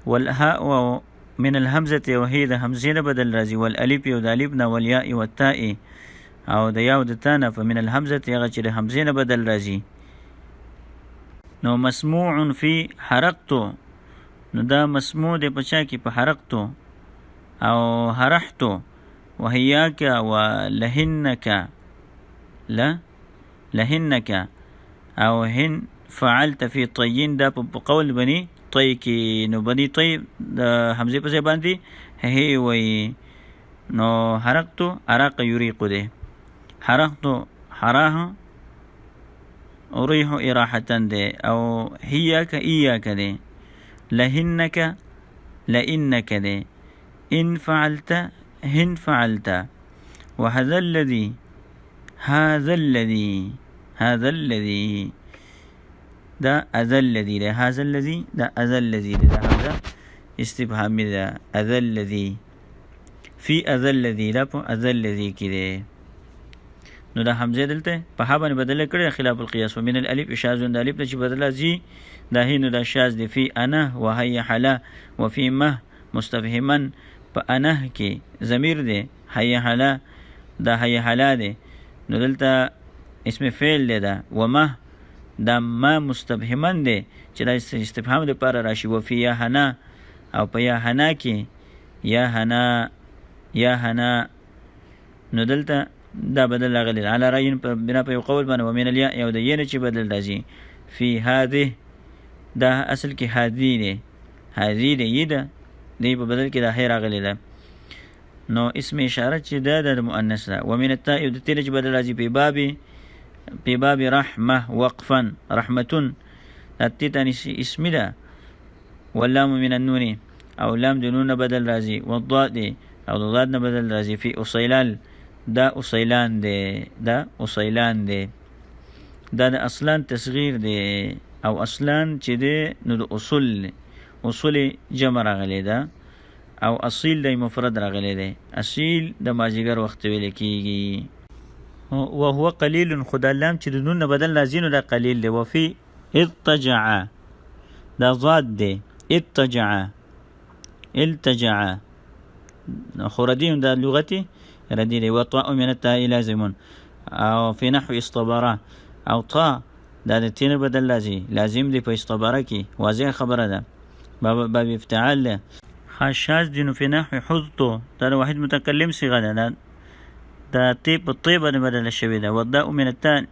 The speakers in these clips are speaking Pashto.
والهاء من الهمزه او هي د همزې نه بدل راځي، والالف او د الف نه، والیاء والتاء او د یا او د تا نه. فمن الهمزه هغه چې د همزې نه بدل راځي، نو مسموع فی حرقتو، نو دا مسموع دی په چا کې؟ په حرقتو او هرحتو، وهیاک ولهنک، لا لهنک او هن فعلت فی طین، دا په قول بني طی کې، نو بني طی د همزې په ځای باندې هی وایي. نو حرقتو اراق یریق دی، حرقتو حراه اریح اراحة دی، او هیاک ایاک دی، لهنک لئنک دی، ان فعلت هن فعلت، وهذا الذي هذا الذي هذا الذي، دا اذا الذي دی، هذا الذي دا اذا الذي دی، دا همزه استفهامي ده، اذا الذي فی اذا الذي، دا په اذا الذي کې دی. نو دا همزه دلته په ها باندې بدله کړې، خلاف القياس. ومن الالف شاذ، د الف چې بدله ځي دا هي، نو دا شاذ دی فی انا وهي حلا وفي مه مستفهما، په انه کې ضمیر دی هي حلا، دا هي حلا دی، نو دلته اسم فعل دی دا، ومه دا ما مستفهما دی چې دا استفهام لپاره راشي. وفي یا هنا او په یا هنا کې یا هنا یا هنا، نو دلته دا بدل راغلی علی رأی په بنا په یو قول باندې. ومن الياء یو د یې نه چې بدل راځي فی هذه، دا اصل کې هذه دی، هذه دی یې ده، دی په بدل کې دا هی راغلی ده، نو اسم اشاره چې ده د مؤنث ده. ومن التاء یو د تې نه چې بدل راځي په باب، په باب رحمه وقفا رحمتون، دا تې تانیث اسمي ده. واللام من النون او لام د نون نه بدل راځي، والضاد او د ضاد نه بدل راځي فی اصیلال، دا اصیلان دی، دا اصیلان دی، دا د اصلان تصغیر دی، او اصلان چې دی نو د اصول دی، اصول جمع راغلی ده، او اصیل د مفرد راغلی دی، اصیل د مازیګر وخت ویل کیږي. وهو قلیل، خو دا لام چې د نون نه بدل راځي نو دا قلیل دی. وفي اضطجع، دا ضاد دی، اضطجع التجع، خو ردی دا لغتي ردی دی. وطاء من التاء لازم او فی نحو استبره، او طا دا د تین بدل راځي، لازم دی په استبره کې، واضح خبره ده، باب افتعال ده. خاشاز دی، نو فی نحو حضتو، دا د واحد متکلم صیغه ده، دا د تی په طی باندې بدله شوې ده. والداء من التاء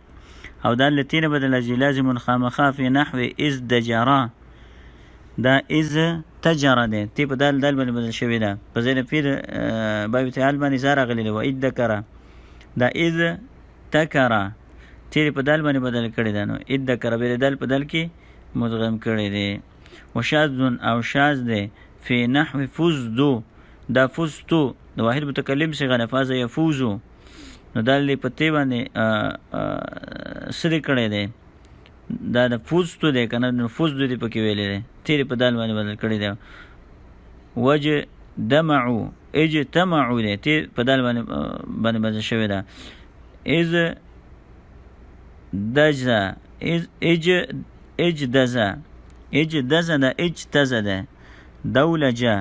او دا له تین بدل راځي لازم خامخا فی نحو از دجرا، دا از تجره دی، تی په دال دال باندې بدل شوې ده، په ځای د فی د باب تعال باندې زا راغلی دی. و اذ ذکره، دا اذ تکره تیر په دال باندې بدل کړی ده، نو اذ ذکره به دال په دال کې مدغم کړی دی. وشاذ او شاذ دی فی نحو فزدو، دا فزتو د واحد متکلم صیغه ده، فاز یفوزو، نو دال دی په تی باندې سری کړی دی، دا د فوزتو دی که نه، نو فوزدو دی پکې ویلی دی، تیر په دال باندې بدل کړی دی. وجه دمعو اجتمعو دی، تیر په دال باندې باندې بدل شوی ده. از دجزه از اج اج دزه اج دزه ده اج تزه ده. دولجه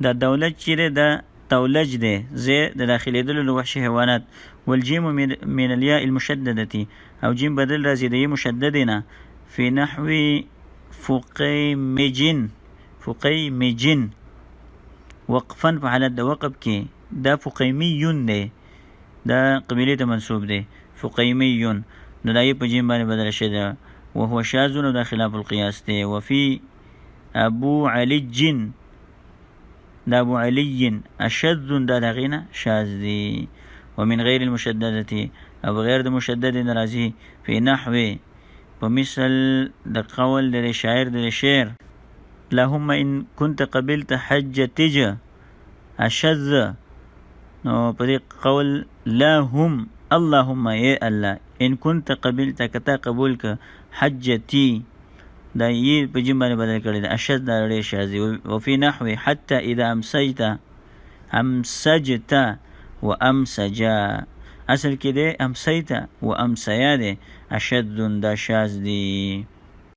دا دولت چې دی دا تولج دی، زه د داخلېدلو د وحشي حیوانات. والجیم من الياء المشددة او جیم بدل راځي د یې مشددې نه فی نحو فقیمجن، فقیمجن وقفا په حالت د وقف کې، دا فقیمیون دی، دا قبیلې ته منسوب دی فقیمیون، نو دا یې په جیم باندې بدله شوې ده. وهو شاذ او دا خلاف القیاس دی. وفي ابو علی جن، دا ابو علی اشد دا د هغې نه شاذ دی. ومن غیر المشددة او غیر د مشدد نه راځي فی نحو په مثل د قول د شاعر د شعر اللهم ان كنت قبلت حج تج اشذ، نو په دې قول لا هم اللهم ای الله ان كنت قبلت کتا قبول ک حجتی، دا یې په جیم باندې بدل کړی ده، اشد دا ډېر شاذ دی. وفي نحو حتى اذا امسيت امسجت وامسجا، اصل کې دی امسیت و امسیا دی، اشد دا شاذ دی.